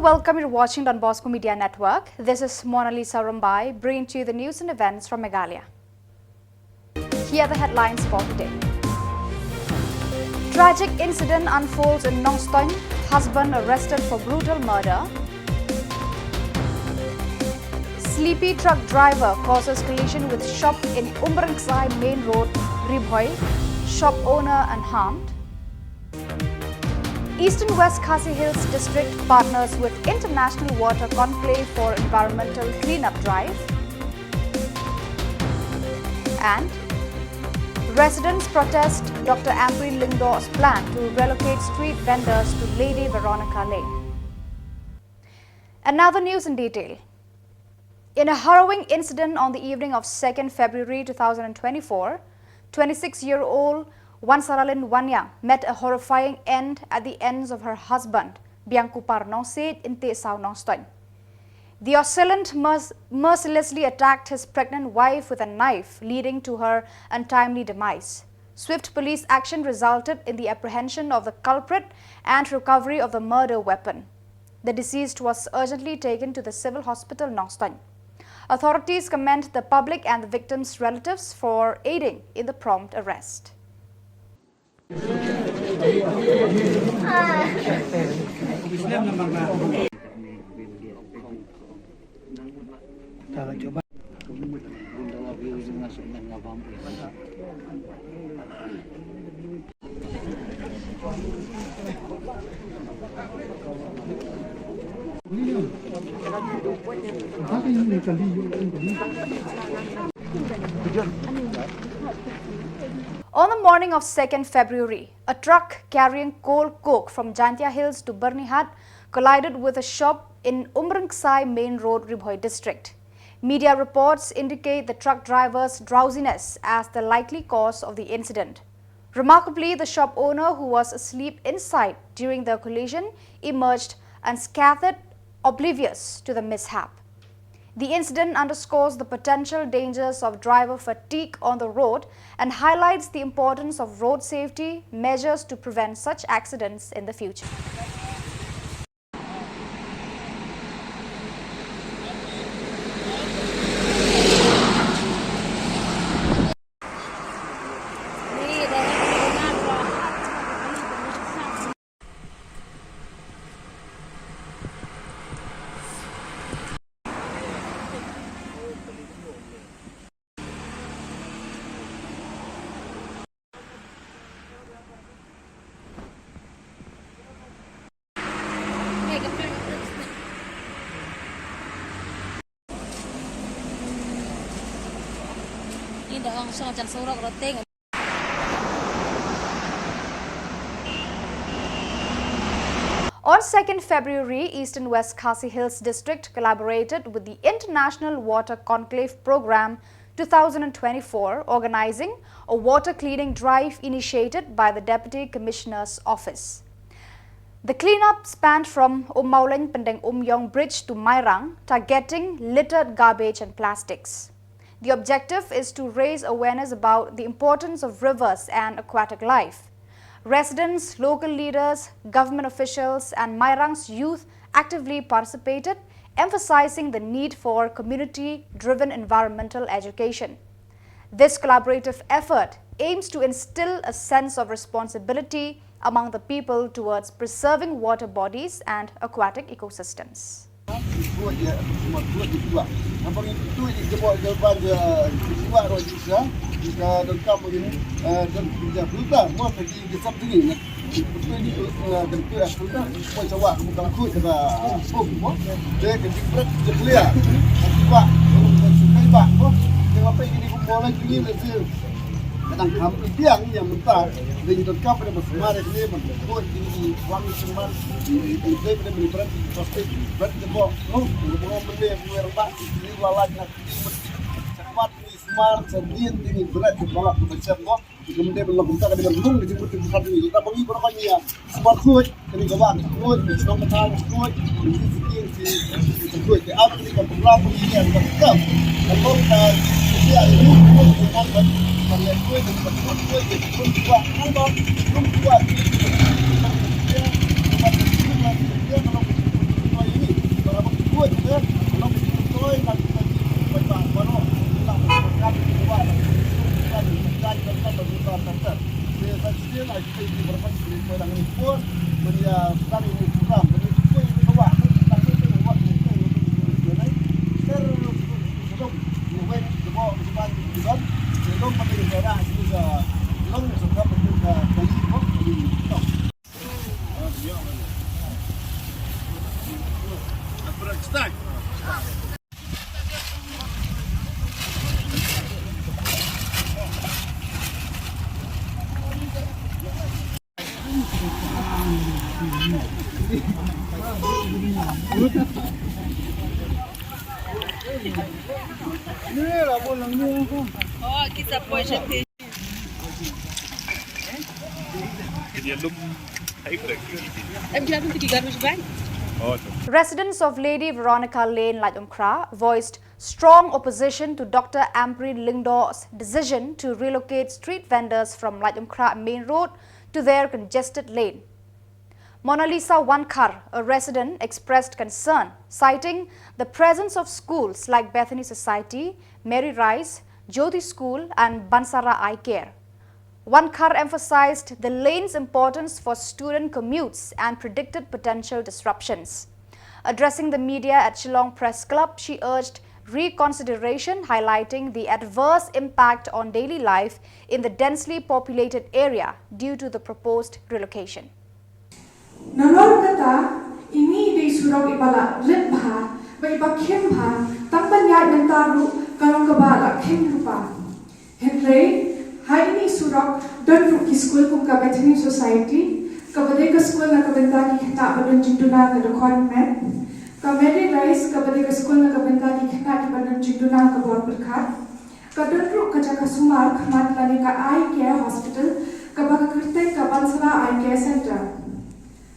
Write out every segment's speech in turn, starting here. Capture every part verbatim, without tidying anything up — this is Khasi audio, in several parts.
Welcome, you're watching Don Bosco Media Network. This is Mona Lisa Rumbai, bringing to you the news and events from Meghalaya. Here are the headlines for today. Tragic incident unfolds in Nongstoin, husband arrested for brutal murder. Sleepy truck driver causes collision with shop in Umrangksai Main Road, Ri Bhoi, shop owner unharmed. Eastern West Khasi Hills District partners with International Water Conclave for environmental cleanup drive. And residents protest Doctor Ampareen Lyngdoh's plan to relocate street vendors to Lady Veronica Lane. And now the news in detail. In a harrowing incident on the evening of second February two thousand twenty-four, twenty-six-year-old Wansaralin Wanyang met a horrifying end at the hands of her husband, Biangkupar Nongsiej, in Tehsaw Nongstoin. The assailant merc-, mercilessly attacked his pregnant wife with a knife, leading to her untimely demise. Swift police action resulted in the apprehension of the culprit and recovery of the murder weapon. The deceased was urgently taken to the Civil Hospital Nongstoin. Authorities commend the public and the victim's relatives for aiding in the prompt arrest. On the morning of second February, a truck carrying coal coke from Jaintia Hills to Byrnihat collided with a shop in Umrangksai Main Road, Ri Bhoi District. Media reports indicate the truck driver's drowsiness as the likely cause of the incident. Remarkably, the shop owner, who was asleep inside during the collision, emerged unscathed, oblivious to the mishap. The incident underscores the potential dangers of driver fatigue on the road and highlights the importance of road safety measures to prevent such accidents in the future. On second February, Eastern West Khasi Hills District collaborated with the International Water Conclave Programme two thousand twenty-four, organizing a water cleaning drive initiated by the Deputy Commissioner's Office. The cleanup spanned from Ummawlein Pyndengumiong Bridge to Mairang, targeting littered garbage and plastics. The objective is to raise awareness about the importance of rivers and aquatic life. Residents, local leaders, government officials, and Mairang's youth actively participated, emphasizing the need for community-driven environmental education. This collaborative effort aims to instill a sense of responsibility among the people towards preserving water bodies and aquatic ecosystems. Ka dang kham biang ïa mynta, dei donkam ba sumar ïa kine ban khuid ïa kine ki wang sumar, ïa kine ki bret plastik, bret jabok, no, jabok mynne, mynne rangbah, ïa kine la lait na kine, sumar, sumar, sumar, ïa kine bret jabok, bret jabok. Kumne ba long kumta ka dei ban long ka jingmut jingpyrkhat jong ngi. Lada ba ngi baroh ngi ïa sumar khuid, kane ka wah khuid, ka shnong ka thaw khuid, ka siki ka siki khuid. Te ap kane ka program ba ngi ïa ka kam. Ka long ka ïa khuid ka nang ban ban ïa khuid ban ban khuid khuid ka shnong ka wah nang ban rum ka wah. Residents of Lady Veronica Lane, Laitumkhrah, voiced strong opposition to Doctor Ampareen Lyngdoh's decision to relocate street vendors from Laitumkhrah main road to their congested lane. Monalisa Wankhar, a resident, expressed concern, citing the presence of schools like Bethany Society, Mary Rice, Jyoti School, and Bansara Eye Care. Wankhar emphasized the lane's importance for student commutes and predicted potential disruptions. Addressing the media at Shillong Press Club, she urged reconsideration, highlighting the adverse impact on daily life in the densely populated area due to the proposed relocation. Nalor kata, ini dei surok iba la rit bha, ba iba khim bha, tang ban ïaid mynta ruh ka long kaba la khim lypa. Hynrei ha ini surok don ruh ki skul kum ka Bethany Society, kaba dei ka skul na ka bynta ki khynnah ba don jingduna ka dkhot met, ka Mary Rice, kaba dei ka skul na ka bynta ki khynnah kiba don jingduna ka bor pyrkhat. Ka don ruh ka jaka sumar khmat lane ka Eye Care Hospital, kaba ka kyrteng ka Bansara Eye Care Center.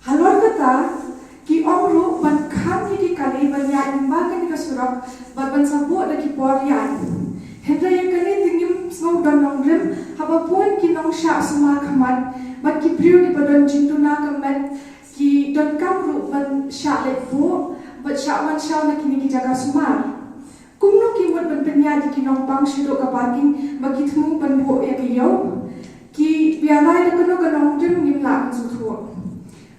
Halor kata, ki ong ruh ban khang ïa ki kali ban ïaid lyngba kane ka surok bad ban sa buh da ki por ïaid. Hynrei ïa kane te ngim sngew don nongrim haba bun ki nongshah sumar khmat bad ki briew kiba don jingduna ka met ki donkam ruh ban shah leit buh bad shah wan shaw na kine ki jaka sumar. Kumno ki mut ban pynïaid ïa ki nongpang shaduh ka parking ba ki thmu ban buh ïa ka ïew? Ki ïalai da kano ka nongrim ngim lah ban sngewthuh.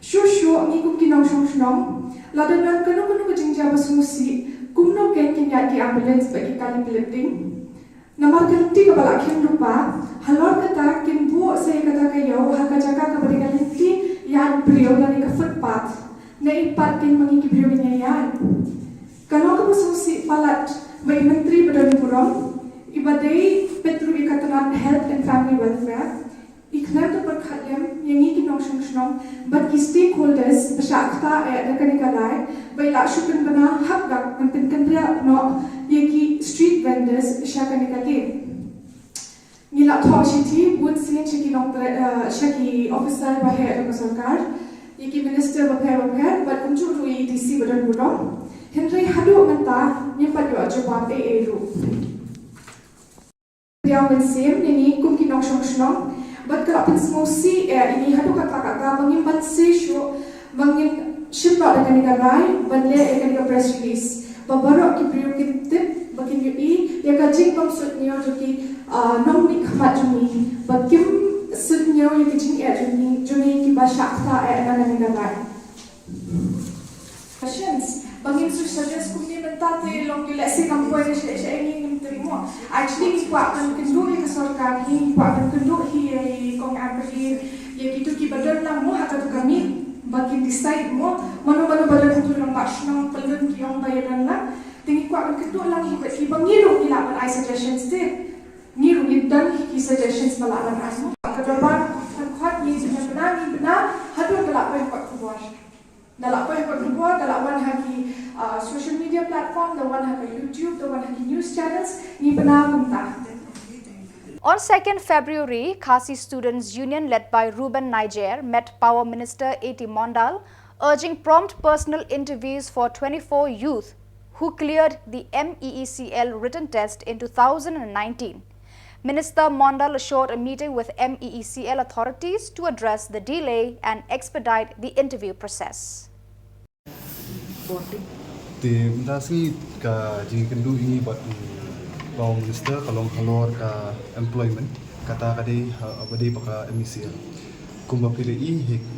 Shuh shuh ngi kum ki nongshong shnong, lada don kano kano ka jingjia ba sngewsih, kumno kein kin ïaid ki ambulance bad ki kali pynlip ding? Namar ka lynti kaba la khim lypa, halor kata kin buh sa ïa kata ka ïew ha ka jaka kaba dei ka lynti ïaid briew lane ka footpath. Naei pat kein ma ngi ki briew ngin ïaid? Ka long kaba sngewsih palat ba i Myntri ba don burom, iba dei peit ruh ïa ka tnat Health and Family Welfare, i khlem da pyrkhat lem ïa ngi ki nongshong shnong bad ki stakeholders ba shah ktah eh da kane ka rai, ba i la shu pynbna hapdeng ban pynkynriah noh ïa ki street vendors sha kane ka lane. Ngi la thoh shithi bun sien sha ki nongtrei, eh, sha ki officer ba heh jong ka sorkar, ïa ki minister bapher bapher, bad kumjuh ruh ïa i D C ba don burom. Hynrei haduh mynta ngim pat ïoh jubab ei ei ruh. Pdiang mynsiem ïa ngi kum ki nongshong shnong, bad ka la pynsngewsih eh ïa ngi haduh katta katta ba ngim banse shuh ba ngin shim noh da kane ka rai ban leh ïa kane ka press release. Ba baroh ki briew kin tip ba kin ïohi ïa ka jingbymsuidñiew jong ki, ah, nongmihkhmat jong ngi, ba kim suidñiew ïa ka jingeh jong ngi, jong ngi kiba shah ktah eh na kane ka rai. Questions. Ba ngin shu suggest kumne mynta te long ki lehse kam poi lehse lehse ngi ngim tip mo. Actually ngi kwah ban kynduh ïa ka sorkar hi, ngi kwah ban kynduh hi ïa i Kong Ampareen, ïa kito kiba don lang mo ha kato ka miet. Ba kin decide mo mano mano ba don ha uto u rangbah shnong, pynlong ki ong ba ïa don lang. Te ngi kwah ban kynduh lang hi bad ki ba ngi ruh ngi lah ban ai suggestions te. Ngi ruh ngi don hi ki suggestions ba lah ban ai mo. Ka dorbar khot khot ngi ngi bna ngi bna haduh ka lah poi ha kot khubor. Da lah poi ha kot khubor, da lah wan ha ki, uh, social media platform, da wan ha ka YouTube, da wan ha ki news channels, ngi bna kumta. On second February, Khasi Students Union led by Reuben Naijer met Power Minister A T Mondal, urging prompt personal interviews for twenty-four youth who cleared the M E E C L written test in two thousand and nineteen. Minister Mondal assured a meeting with M E E C L authorities to address the delay and expedite the interview process. Te mynta sngi ka jingkynduh ïa ngi bad u Power Minister ka long halor ka employment. Kata ka dei ha, ba dei ba ka M E C L. Kumba phi la i,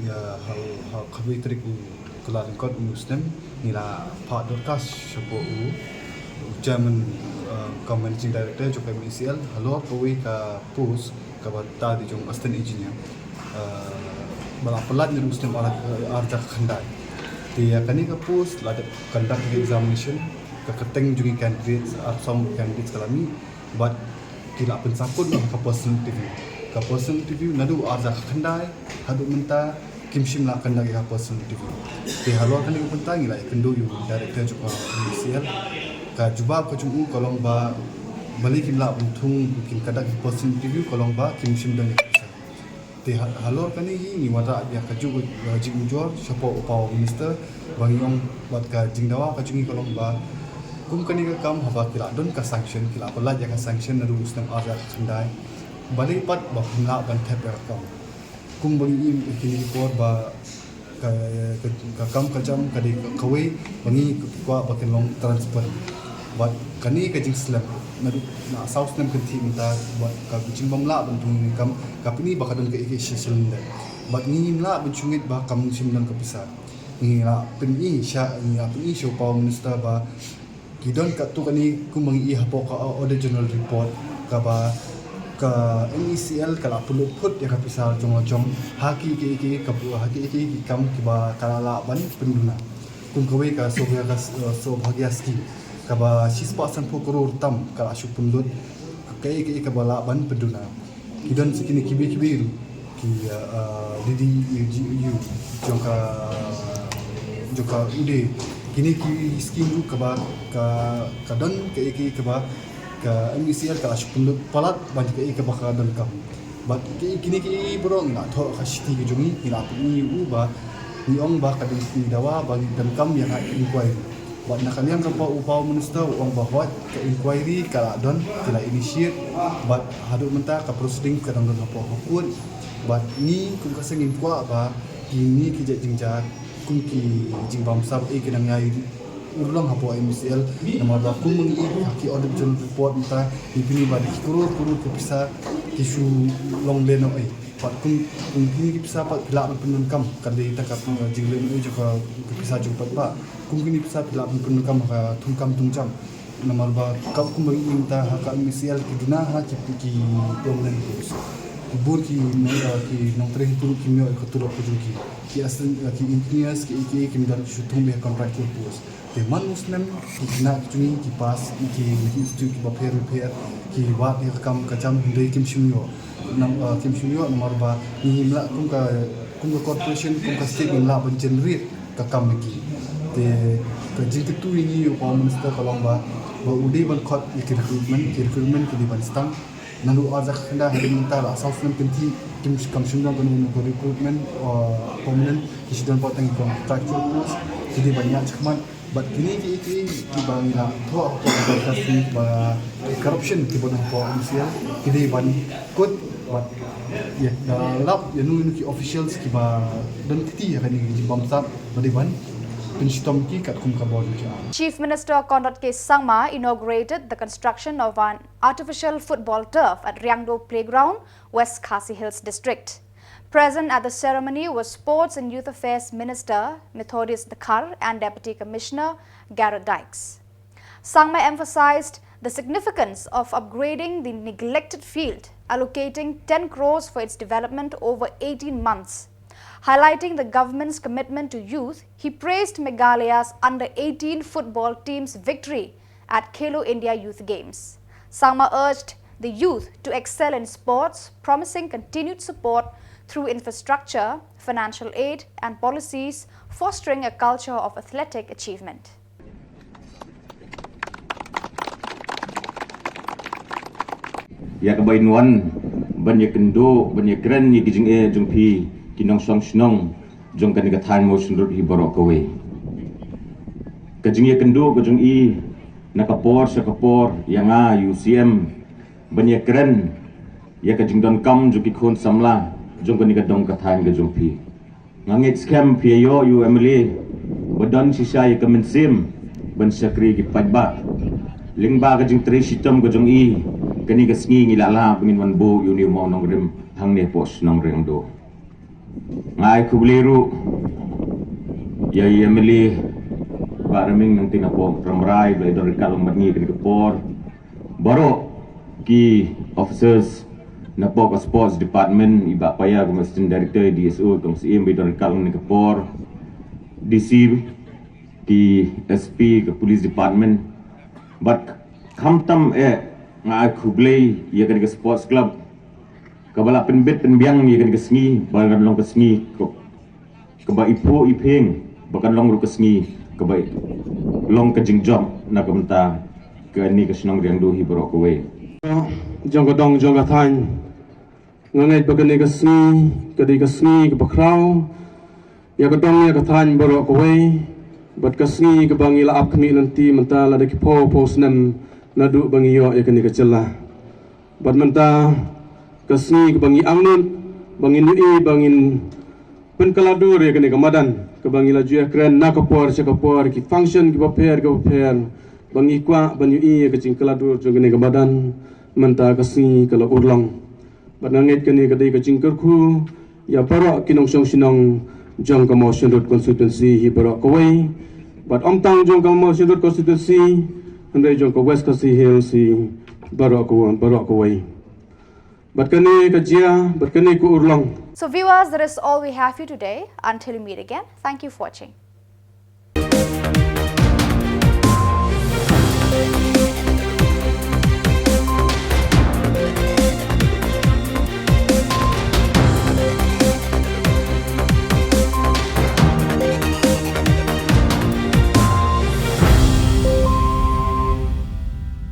ha, ha, ha khatwei tarik u Kyllalyngkot u snem, ngi la phah dorkhas shapoh u, u chairman, uh, cum managing director jong ka M E C L, halor kawei ka post kaba ta dei jong assistant engineer. Uh, ba la pyllait naduh u snem ar, ar hajar khyndai. Te ïa kane ka post la dep conduct examination, ka kyrteng jong ki candidates, ar saw candidates ka la mih, bad ki la pynsangkut noh ka personal interview. Ka personal interview naduh ar hajar khyndai haduh mynta kim shym la conduct ïa ka personal interview. Te halor kane ka bynta ngi la ïakynduh ïa u director jong ka M E C L. Ka jubab ka jong u ka long ba balei kim lah ban thung kin conduct ïa ka personal interview, ka long ba kim shym don ïa ka pisa. Te ha-, halor kane hi ngi wanrah ïa kajuh ka jingujor shapoh u Power Minister, ba ngi ong, bad ka jingdawa ka jong ngi ka long ba kum kane ka kam, haba ki la don ka sanction, ki la pyllait ïa ka sanction naduh u snem ar hajar khyndai, balei pat ba phim lah ban thep ïa ka kam. Kumba ngi im ha kine ki por ba ka, ka, ka kam ka jam ka dei ka, kawei ba ngi kwah ba kan long transparent. Bad kane ka jingslem naduh na saw snem kynthih mynta, bad ka jingbymlah ban thung ïa ka kam, ka pyni ba ka don kaei kaei shisha lyndet. Bad ngim lah ban shu ngeit ba kam shym don ka pisa. Ngi la pyni sha, ngi la pyni sha u Power Minister ba ki don katto katne, kumba ngi i hapoh ka Audit General Report, kaba ka M E C L ka la pynlut phut ïa ka pisa jong la jong ha ki, ki, ki, ka, ha ki, ki, ki kam kiba ka la lah ban pynduna. Kum kawei ka Saubhagya, ka, eh, Saubhagya scheme, kaba shispah sanphew klur tam ka la shu pynlut, kaei kaei kaba lah ban pynduna. Ki don sa kine kiwei kiwei ruh ki, uh, uh, D D U G U jong ka, jong ka U D A. Kine ki scheme ruh kaba ka, ka don kaei kaei kaba ka M E C L ka la shu pynlut palat ban kaei kaba ka donkam. Bad ki, kine ki baroh ngi la thoh ha ka shithi ka jong ngi, ngi la pyni ïa u ba ngi ong ba ka dei, ngi dawa ba ngi donkam ïa ka inquiry. Bad na ka liang ka Power, u Power Minister u ong ba hooid ka inquiry ka la don, ki la initiate. Bad haduh mynta ka proceeding ka dang don hapoh ka court. Bad ngi kum ka seng ngim kwah ba kine ki jait jingjia, kum ki jingbamsap, eh, ki nang ïai urlong hapoh M E C L. Namar ba kum ngi i ha ki Audit General Report mynta, ngi pyni ba da ki klur klur ki pisa ki shu long lehnohei. Pat kum, kum kine ki pisa pat phi lah ban pyndonkam, ka dei tang ka, uh, jinglehnohei jong ka, ka pisa jong pat ba. Kum kine ki pisa phi lah ban pyndonkam ha ka thungkam thungjam. Namar ba ka, kumba ngi i mynta ha ka M E C L ki duna ha ki, ki permanent post. Ki bun ki nong, uh, ki nongtrei hapoh ruh kim ïoh ïa ka tulop ka jong ki. Ki assistant, uh, ki engineers, ki, ki, kim don, ki shu thung beit ha contractual post. Te man u snem ki khynnah ki jong ngi ki pass ki, ki institute kiba pher bapher, ki wad ïa ka kam ka jam, hynrei kim shym ïoh. Nam, uh, kim shym ïoh namar ba ngi ngim lah, kum ka, kum ka corporation, kum ka state ngim lah ban generate ka kam ïa ki. Te ka jingkyntu ïa ngi ïa u Power Minister ka long ba, ba u dei ban khot ïa ki recruitment, ki recruitment ki dei ban sdang. Naduh ar hajar khyndai haduh mynta la saw snem kynthih, kim, kam shym don kano kano ka recruitment, uh, permanent, ki shu don pat tang ki contractual post, ki dei ban ïaid shakhmat. Bad kine ki, ki, kiba ngi la thoh ha ka podcast ni ba corruption kiba don hapoh M E C L, ki dei ban kut, bad ïa, da lap ïa nu, ïa nu ki officials kiba don kti ïa kane ka jingbamsap, ba dei ban pynshitom ki katkum ka bor jong ki. Chief Minister Conrad K Sangma inaugurated the construction of an artificial football turf at Riangdo Playground, West Khasi Hills District. Present at the ceremony were Sports and Youth Affairs Minister Methodius Dkhar and Deputy Commissioner Garrod Dykes. Sangma emphasized the significance of upgrading the neglected field, allocating ten crores for its development over eighteen months. Highlighting the government's commitment to youth, he praised Meghalaya's under eighteen football team's victory at Khelo India Youth Games. Sangma urged the youth to excel in sports, promising continued support through infrastructure, financial aid, and policies fostering a culture of athletic achievement. Ïa kaba in wan ban ïakynduh, ban ïakren ïa ki jingeh jong phi ki nongshong shnong jong kane ka thaiñ Mawshynrut hi baroh kawei. Ka jingïakynduh ka jong i na ka por sha ka por ïa nga ïa u C M ban ïakren ïa ka jingdonkam jong ki khun samla jong kane ka dong ka thaiñ ka jong phi. Nga ngeit skhem phi ïoh ïa u M L A ba don shisha ïa ka mynsiem ban shakri ki paidbah. Lyngba ka jingtrei shitom ka jong i, Kane ka sngi ngi la lah ba ngin wan buh ïa une u mawnongrim hangne hapoh shnong Riangdo. Nga ai khublei ruh ïa i M L A Bah Raming Nangtei napoh Rambrai ba la don ryngkat lang bad ngi kane ka por. Baroh ki officers napoh ka sports department, i Bah Paya kum assistant director, i D S O kum Syiem ba la don ryngkat lang kane ka por. D C, ki S P ka police department. Bad khamtam eh nga ai khublei ïa kane ka sports club kaba la pynbit pynbiang ïa kane ka sngi ba kan long ka sngi ka, kaba iphuh iphieng, ba kan long ruh ka sngi kaba long ka jingjop na ka bynta kane ka shnong Riangdo hi baroh kawei. Jong ka dong jong ka thaiñ, nga ngeit ba kane ka sngi ka dei ka sngi kaba khraw ïa ka dong ïa ka thaiñ baroh kawei, bad ka sngi kaba ngi la ap khmih lynti mynta lada ki phew phew snem naduh ba ngi ïoh ïa kane ka jylla. Bad mynta ka sngi kaba ngi angnud, ba ngin ïohi, ba ngin pynkylla dur ïa kane ka madan kaba ngi la ju ïakren na ka por sha ka por, ki function kiba pher kiba pher, ba ngi kwah ban ïohi ïa ka jingkylla dur jong kane ka madan. Mynta ka sngi ka la urlong. Bad nga ngeit kane ka dei ka jingkyrkhu ïa baroh ki nongshong shnong jong ka Mawshynrut constituency hi baroh kawei. Bad ym tang jong ka Mawshynrut constituency, hynrei jong ka West Khasi Hills hi baroh kawei, baroh kawei. Bad kane ka jia, bad kane ka urlong. So viewers, that is all we have for you today. Until we meet again, thank you for watching.